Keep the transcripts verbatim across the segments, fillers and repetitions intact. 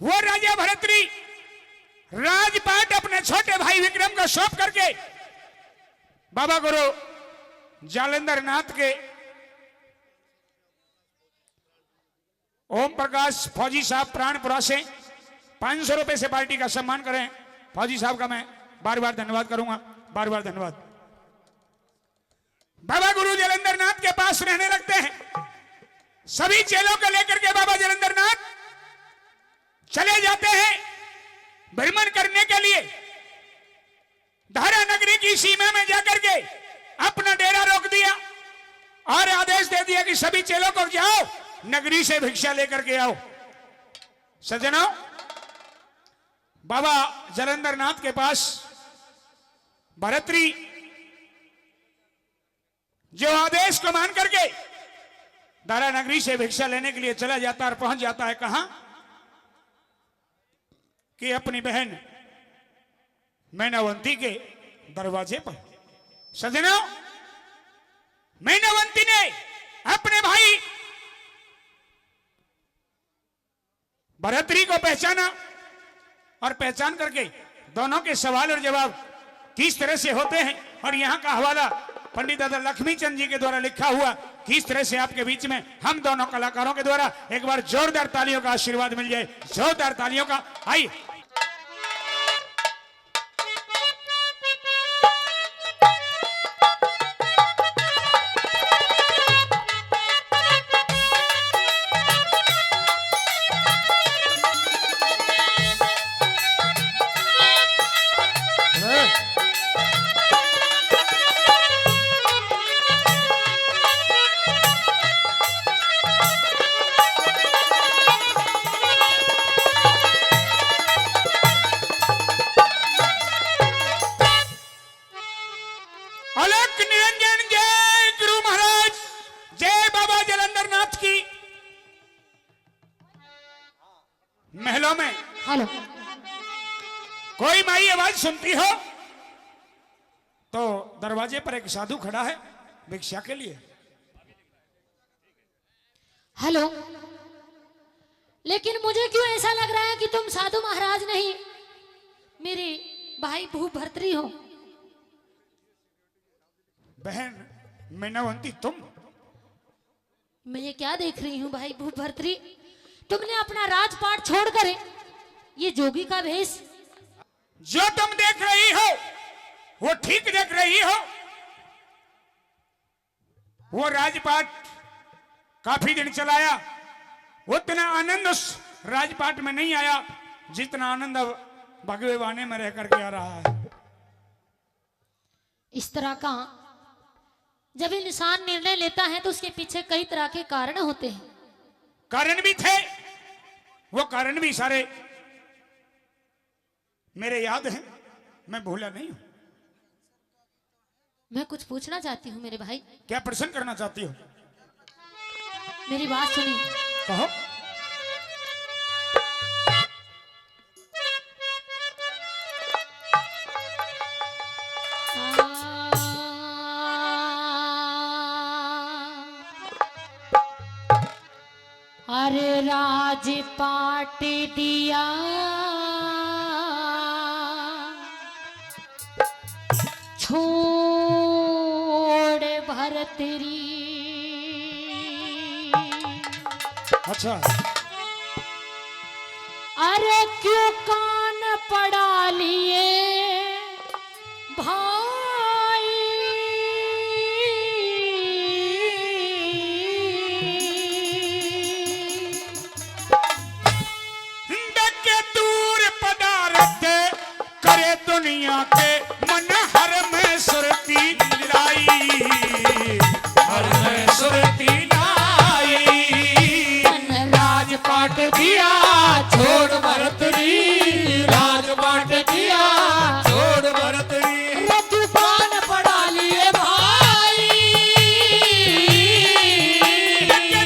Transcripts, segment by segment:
वो राजा भरतरी राजपाट अपने छोटे भाई विक्रम को सौंप करके बाबा गुरु जालंधर नाथ के ओम प्रकाश फौजी साहब प्राणपुरा से पाँच सौ रुपए से पार्टी का सम्मान करें। फौजी साहब का मैं बार बार धन्यवाद करूंगा, बार बार धन्यवाद। बाबा गुरु जलंधर नाथ के पास रहने लगते हैं। सभी चेलों को लेकर के बाबा जलंधर नाथ चले जाते हैं भ्रमण करने के लिए। धारा नगरी की सीमा में जाकर के अपना डेरा रोक दिया और आदेश दे दिया कि सभी चेलों को जाओ, नगरी से भिक्षा लेकर के आओ। सज्जनों, बाबा जलंधर नाथ के पास भरतरी जो आदेश को मान करके धारा नगरी से भिक्षा लेने के लिए चला जाता है और पहुंच जाता है कहां कि अपनी बहन मैनावंती के दरवाजे पर। सज्जनों, मैनावंती ने अपने भाई भरतरी को पहचाना और पहचान करके दोनों के सवाल और जवाब किस तरह से होते हैं और यहाँ का हवाला पंडित दादा लक्ष्मी चंद जी के द्वारा लिखा हुआ किस तरह से आपके बीच में हम दोनों कलाकारों के द्वारा एक बार जोरदार तालियों का आशीर्वाद मिल जाए, जोरदार तालियों का। आइए। अलख निरंजन, जय गुरु महाराज, जय बाबा जलंधर नाथ की। महलों में हेलो। कोई माई आवाज सुनती हो तो दरवाजे पर एक साधु खड़ा है भिक्षा के लिए। हेलो। लेकिन मुझे क्यों ऐसा लग रहा है कि तुम साधु महाराज नहीं, मेरे भाई भू भर्तरी हो। बहन मैनावंती, तुम? मैं ये क्या देख रही हूँ भाई भू भर्तरी, तुमने अपना राजपाट छोड़कर ये जोगी का भेष। जो तुम देख रही हो वो ठीक देख रही हो। वो राजपाट काफी दिन चलाया, उतना आनंद उस राजपाट में नहीं आया जितना आनंद अब भगवे बाने में रह करके आ रहा है। इस तरह का जब इंसान निर्णय लेता है तो उसके पीछे कई तरह के कारण होते हैं। कारण भी थे, वो कारण भी सारे मेरे याद हैं, मैं भूला नहीं हूं। मैं कुछ पूछना चाहती हूँ मेरे भाई। क्या प्रश्न करना चाहती हो? मेरी बात सुनिए। कहो। अरे राजपाट दिया छोड़ भरतरी। अच्छा। अरे क्यों कान पड़ा लिए भाई। देख के दूर पदारथ करे दुनिया के मन हर में सुरती लाई, हर में सुरती लाई। राजपाट दिया छोड़ भरतरी, राजपाट दिया छोड़ भरतरी। रतुपान पड़ा लिए भाई।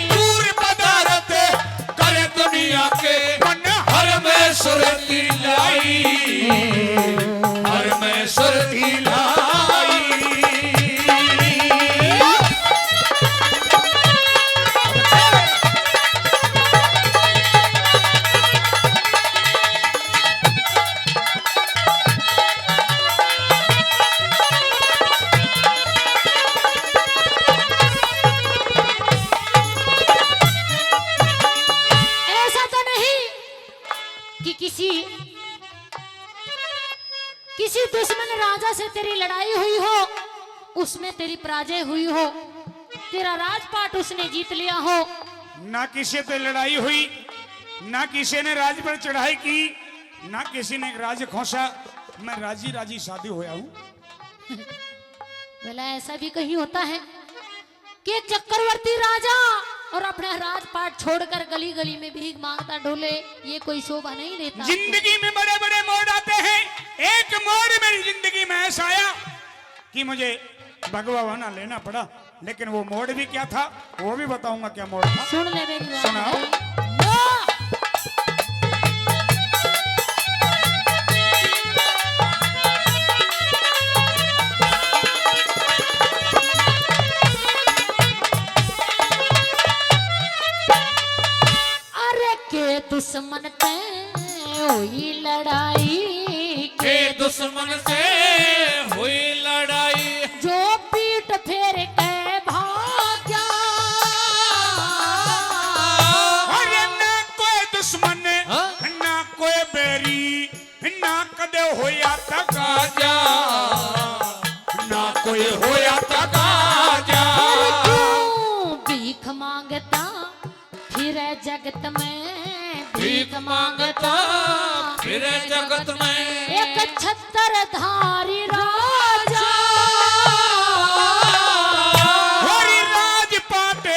दूर पदारथ करे दुनिया के मन हर में सुरती लाई, हर में सुरती लाई। कि किसी किसी दुश्मन राजा से तेरी लड़ाई हुई हो, उसमें तेरी पराजय हुई हो, तेरा राजपाट उसने जीत लिया हो। ना किसी पे लड़ाई हुई, ना किसी ने राज पर चढ़ाई की, ना किसी ने राज खोसा। मैं राजी राजी शादी होया हूँ। भला ऐसा भी कहीं होता है कि चक्रवर्ती राजा और अपना राजपाट छोड़कर गली गली में भीख मांगता डोले? ये कोई शोभा नहीं देता। जिंदगी में बड़े बड़े मोड़ आते हैं। एक मोड़ मेरी जिंदगी में ऐसा आया कि मुझे भगवा वाना लेना पड़ा, लेकिन वो मोड़ भी क्या था, वो भी बताऊंगा क्या मोड़ था। सुन ले मेरी बात सुनाओ। भाई। अरे के दुश्मन ते हुई लड़ाई, के दुश्मन से हुई लड़ाई, जो पीठ फेर के भाग्या। अरे ना कोई दुश्मन, हाँ? ना कोई बैरी, ना कदे होया तकाजा, ना कोई होया तकाजा। अरे क्यों भीख मांगता फिरे जगत में, भीख मांगता फिरे जगत में। एक छत्रधारी राजा। हरी राजपाट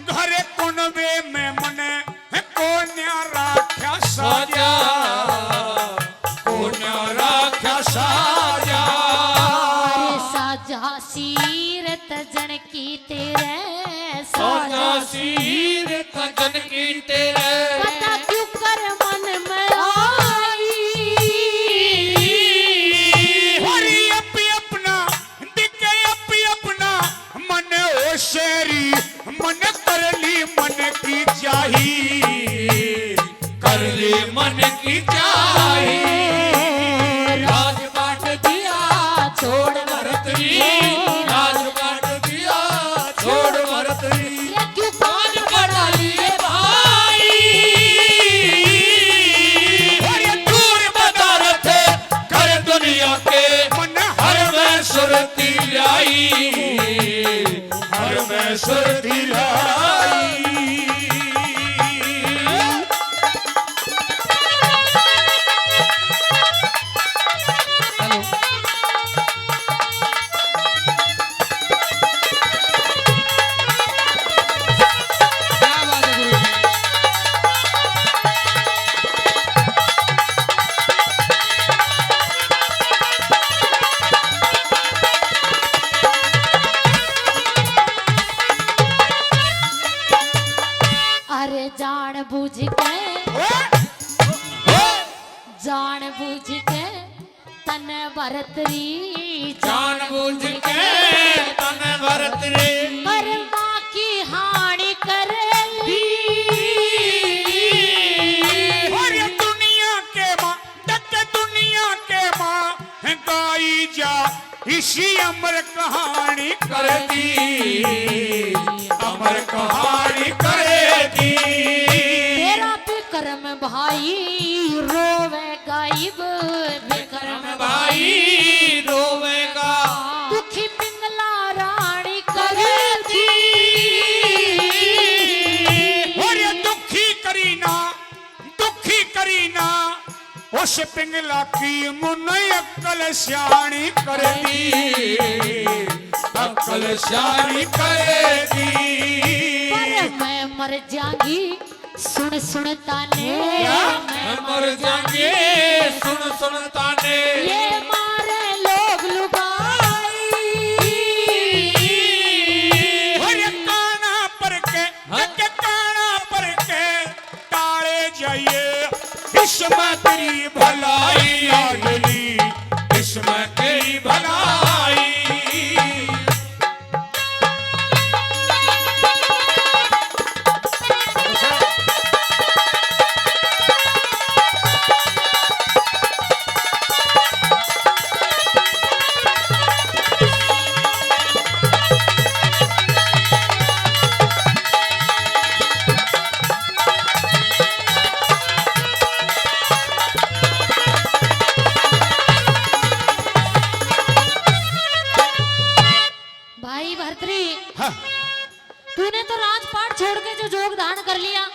घरे कुनबे में मने कोन्या राख्या साजा, कोन्या राख्या साजा। अरे साजा सीरत जन की तेरे साजा सीर तजन की तेरे। पता क्यों कर मन में आई। हरी अपी अपना, दिखे अपी अपना, मन ओ शेरी, मन कर ली मन की चाही। कर ले मन की चाही। राजपाट दिया छोड़ भरत री, राजपाट दिया छोड़ भरत री। ये क्यों कान पड़ा लिए भाई? अरे दूर बदारत कर दुनिया के, मन हर में सुरती लाई। हर में सुरती लाई। अरे जान बूझ के, जान बूझ के तन भरत री, जान बूझ के तन भरत री। कर्मा की हानि कर ली। अरे दुनिया के माँ, तक दुनिया के माँ गाई जा इसी अमर कहानी कर दी, अमर कहानी कर दी। तेरा विक्रम भाई रोवेगा इब, विक्रम भाई रोवेगा। दुखी पिंगला रानी कर दी। अरे दुखी करीना, दुखी करीना, उस पिंगला की मुन्ने अक्कल स्याणी कर दी, अक्कल स्याणी कर दी। पर मैं मर जाऊंगी, सुन सुन ताने। क्या? मैं मर जाऊंगी, सुन सुन ताने। ये मारे लोग लुगाई। अरे काना पर के, हाँ? के काना पर के टाले जाइए, इसमें तेरी भलाई आडली, इसमें तेरी भलाई।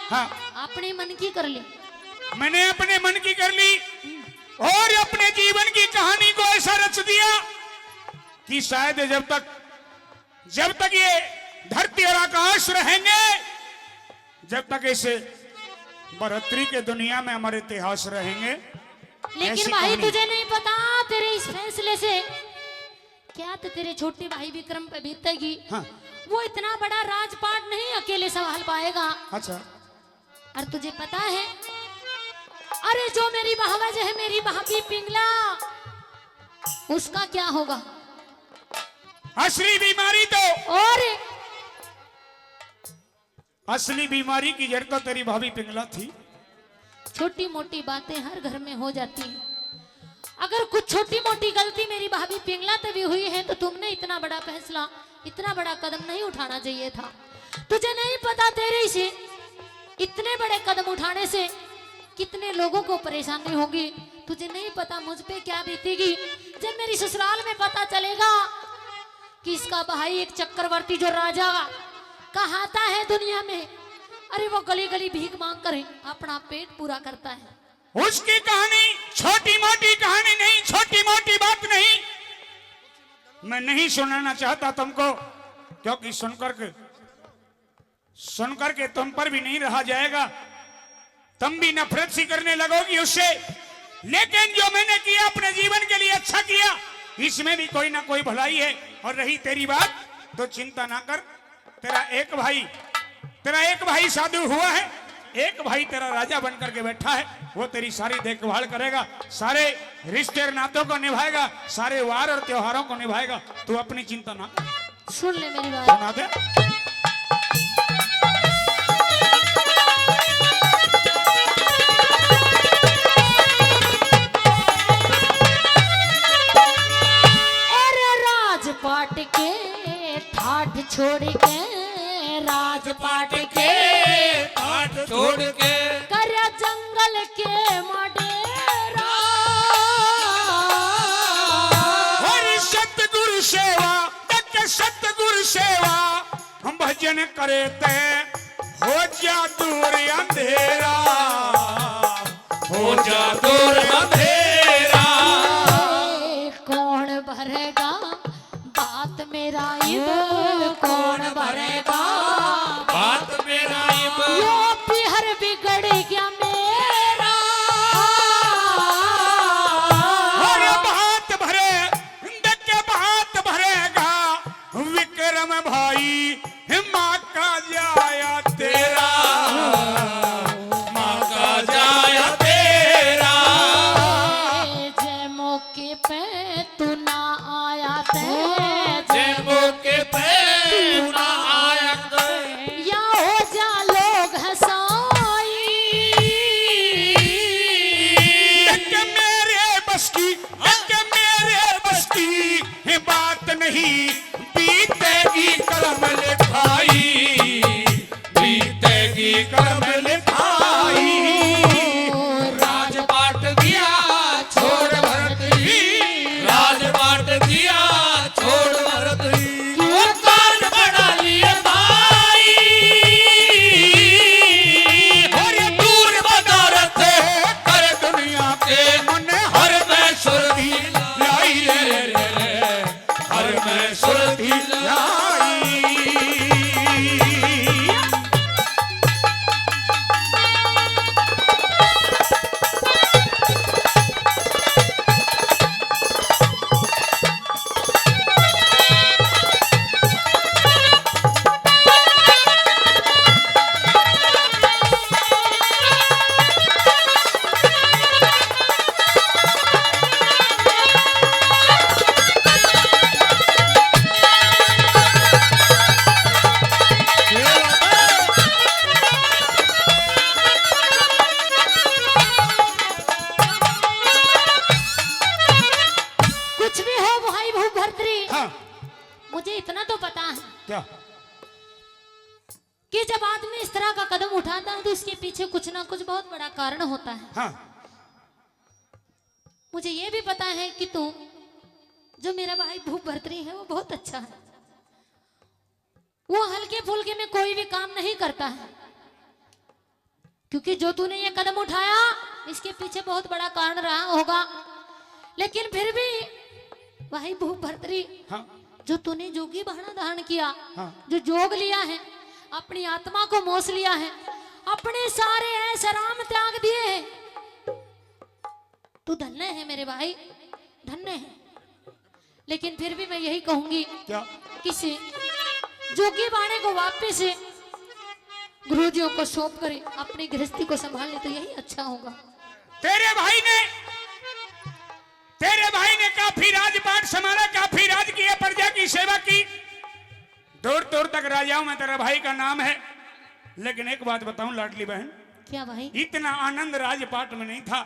हाँ। अपने मन की कर ली। मैंने अपने मन की कर ली और अपने जीवन की कहानी को ऐसा रच दिया कि शायद जब तक, जब तक ये धरती और आकाश रहेंगे, जब तक इस बढ़ोतरी के दुनिया में हमारे इतिहास रहेंगे, लेकिन ऐसी भाई, कहानी। तुझे नहीं पता, तेरे इस फैसले से क्या तो तेरे छोटे भाई विक्रम पे बीतेगी। हाँ। वो इतना बड़ा राजपाट नहीं अकेले संभाल पाएगा। अच्छा। और तुझे पता है, अरे, जो मेरी बहवज है, मेरी भाभी पिंगला, उसका क्या होगा? असली बीमारी तो, और असली बीमारी की जड़ तो तेरी भाभी पिंगला थी। छोटी मोटी बातें हर घर में हो जाती हैं। अगर कुछ छोटी मोटी गलती मेरी भाभी पिंगला तभी हुई है, तो तुमने इतना बड़ा फैसला, इतना बड़ा कदम नहीं उठाना चाहिए था। तुझे नहीं पता, तेरे से इतने बड़े कदम उठाने से कितने लोगों को परेशानी होगी। तुझे नहीं पता मुझ पे क्या बीतेगी, जब मेरी ससुराल में पता चलेगा कि इसका भाई एक चक्रवर्ती, जो राजा कहाता है दुनिया में, अरे, वो गली गली भीख मांग कर अपना पेट पूरा करता है। उसकी कहानी छोटी मोटी कहानी नहीं, छोटी मोटी बात नहीं, मैं नहीं सुनाना चाहता तुमको, क्योंकि सुनकर के, सुनकर के तुम पर भी नहीं रहा जाएगा, तुम भी नफरत सी करने लगोगी उससे। लेकिन जो मैंने किया, अपने जीवन के लिए अच्छा किया, इसमें भी कोई ना कोई भलाई है। और रही तेरी बात, तो चिंता ना कर, तेरा एक भाई, तेरा एक भाई साधु हुआ है, एक भाई तेरा राजा बन करके बैठा है, वो तेरी सारी देखभाल करेगा, सारे रिश्ते और नातों को निभाएगा, सारे वार और त्योहारों को निभाएगा। तू अपनी चिंता ना कर। सुन ले मेरी बात। सुना दे। अरे, राजपाट के ठाठ छोड़ के, राजपाट के ठाठ छोड़ के, करया जंगल के मडेरा। हरि सतगुरु सेवा, तक सतगुरु सेवा, हम भजन करे ते हो जा दूर अंधेरा, हो जा दूर अंधेरा। कौन भरेगा बात मेरा इब, कौन भरेगा बात मेरा इब? यो पीहर बिगड़ गया मेरा। अरे, बात भरे, देख के बात भरेगा विक्रम भाई, माँ का जाया तेरा, माँ का जाया तेरा। जे मौके पे तू ना आया ते, जे मौके पे तू ना आया ते, या हो जा लोग हंसाई। देख मेरे बस की, देख मेरे बस की ये बात नहीं, बीतेगी कलम लिखाई, बीतेगी कलम लिखाई। राजपाट दिया छोड़ भरत ही, राजपाट दिया छोड़ भरत ही। वो कान बना लिए भाई, और ये दूर बदारत कर दुनिया के मन हर में सुरती लाई रे, रे, रे, रे। हर में सुरती लाई। कुछ भी हो भाई, भू भरतरी, हाँ। मुझे इतना तो पता है, क्या? कि जब आदमी इस तरह का कदम उठाता है तो उसके पीछे कुछ ना कुछ बहुत बड़ा कारण होता है। हाँ। मुझे ये भी पता है कि तू, जो मेरा भाई भू भरतरी है, वो बहुत अच्छा है। वो हल्के फुल्के में कोई भी काम नहीं करता है। क्योंकि जो तूने ये कदम उठाया, इसके पीछे बहुत बड़ा कारण रहा होगा, लेकिन फिर भी भाई भूप भर्तरी, हाँ। जो तूने जोगी बहाना धारण किया, हाँ। जो जोग लिया है, अपनी आत्मा को मोस लिया है, अपने सारे ऐश आराम त्याग दिए हैं, तू धन्य है मेरे भाई, धन्य है। लेकिन फिर भी मैं यही कहूंगी, क्या? किसी जोगी बाणे को वापस गुरुजियों को सौंप कर अपनी गृहस्थी को संभाल ले तो यही अच्छा होगा। तेरे भाई ने, तेरे भाई ने काफी राजपाट संभाला, काफी राज किए, प्रजा की सेवा की, दूर दूर तक राजाओं में तेरा भाई का नाम है। लेकिन एक बात बताऊं लाडली बहन, क्या भाई? इतना आनंद राजपाट में नहीं था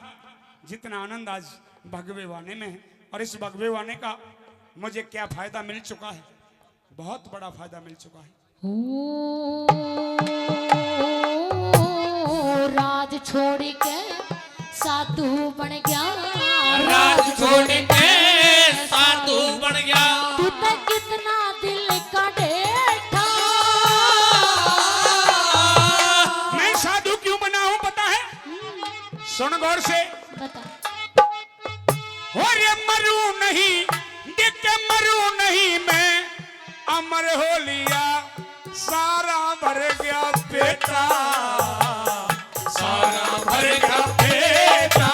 जितना आनंद आज भगवे वाने में है। और इस भगवे वाने का मुझे क्या फायदा मिल चुका है, बहुत बड़ा फायदा मिल चुका है। ओ, राज छोड़ के साधु बन गया। राज छोड़ के साधु बन गया। तू तो कितना दिल का डेठा। मैं साधु क्यों बना हूं पता है? हम्म। सुन गौर से। बता। हो रे मरू नहीं, देख के मरू नहीं मैं, अमर हो लिया, सारा भर गया पेटा, सारा भर गया पेटा।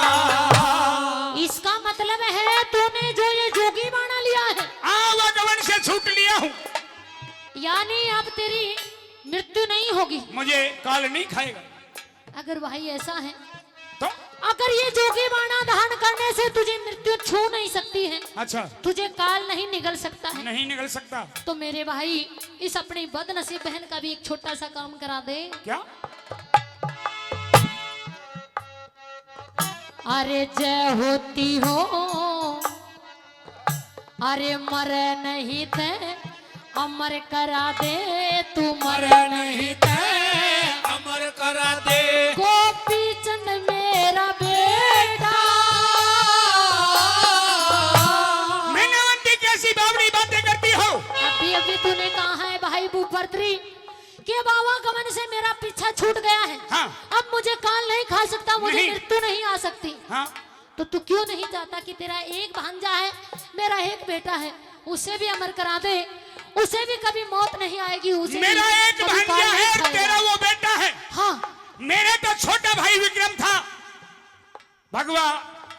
इसका मतलब है तूने जो ये जोगी बाणा लिया है, आवागमन से छूट लिया हूँ। यानी अब तेरी मृत्यु नहीं होगी। मुझे काल नहीं खाएगा। अगर भाई ऐसा है तो? अगर ये जोगी बाणा धारण करने से तुझे मृत्यु छू नहीं सकती है, अच्छा। तुझे काल नहीं निगल सकता है, नहीं निगल सकता। तो मेरे भाई, इस अपनी बदनसीब बहन का भी एक छोटा सा काम करा दे। क्या? अरे जय होती हो, अरे मर नहीं ते अमर करा दे, तू मर नहीं ते अमर करा दे। गोपी चंद मेरा बेटा। मीनावंती कैसी बावड़ी बातें करती हो? अभी अभी तूने कहा है भाई भूपरत्री कि अब आवागमन से मेरा पीछा छूट गया है। हाँ। अब मुझे काल नहीं खा सकता, मुझे नहीं। मृत्यु नहीं आ सकती। हाँ। तो तू क्यों नहीं चाहता कि तेरा एक भांजा है, मेरा एक बेटा है, उसे भी अमर करा दे, उसे भी कभी मौत नहीं आएगी, उसे भी मेरा एक कभी भांजा काल नहीं है और खाएगा। तेरा वो बेटा है। हाँ। मेरा तो छोटा भाई विक्रम था, भगवा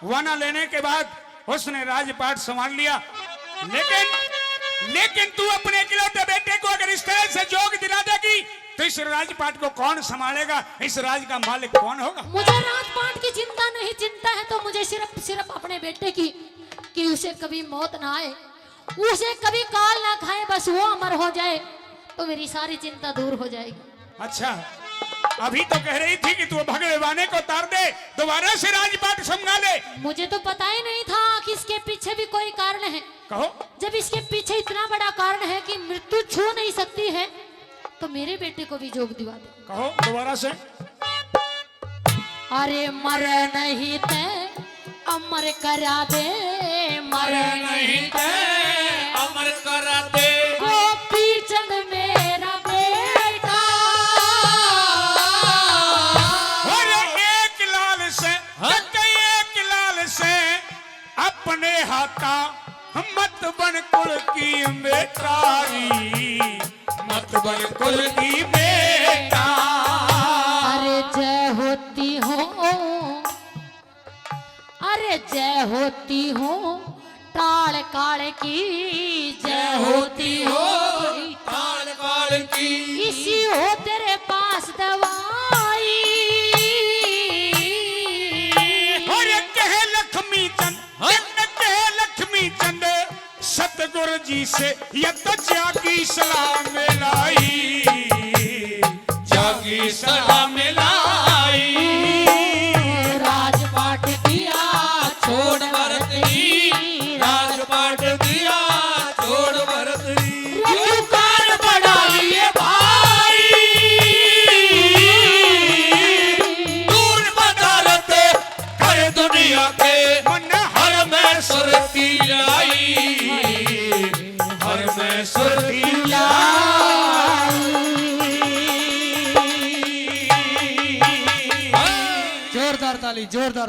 वाना लेने के बाद उसने राजपाट संभाल लिया, लेकिन, लेकिन तू अपने इकलौते बेटे को अगर इस तरह से जोग दिला देगी तो इस राजपाट को कौन संभालेगा? इस राज का मालिक कौन होगा? मुझे राजपाट की चिंता नहीं, चिंता है तो मुझे सिर्फ, सिर्फ अपने बेटे की, कि उसे कभी मौत ना आए, उसे कभी काल ना खाए, बस वो अमर हो जाए तो मेरी सारी चिंता दूर हो जाएगी। अच्छा, अभी तो कह रही थी कि तू भगवे वाने को तार दे, दोबारा से राजपाट संभाले। मुझे तो पता ही नहीं था कि इसके पीछे भी कोई कारण है। कहो। जब इसके पीछे इतना बड़ा कारण है कि मृत्यु छू नहीं सकती है, तो मेरे बेटे को भी जोग दिवा दे। कहो दोबारा से। अरे मर नहीं ते अमर करा दे, मर नहीं ते अमर करा दे। गोपी चंद मेरा बेटा। अरे एक लाल से, हाँ? एक लाल से अपने हाथा मत बन कुल की बेटारी, मत बन कुल की बेटा। अरे जय होती हो, अरे जय होती हो टाल काल की, जय होती हो टाल काल की। इसी हो तेरे पास दवाई। अरे कहे लक्ष्मी चंद, हाँ? कहे लक्ष्मी चंद सतगुरु जी से ये तो जागी सलाह मिलाई, जागी सलाह मिलाई। राजपाट दिया छोड़ भरत जी, राजपाट दिया छोड़ भरत जी। दुकान बढ़ा लिए भाई, दूर पदारत कर दुनिया के मन हर में सुरती लाई, हर में सुरती लाई। जोरदार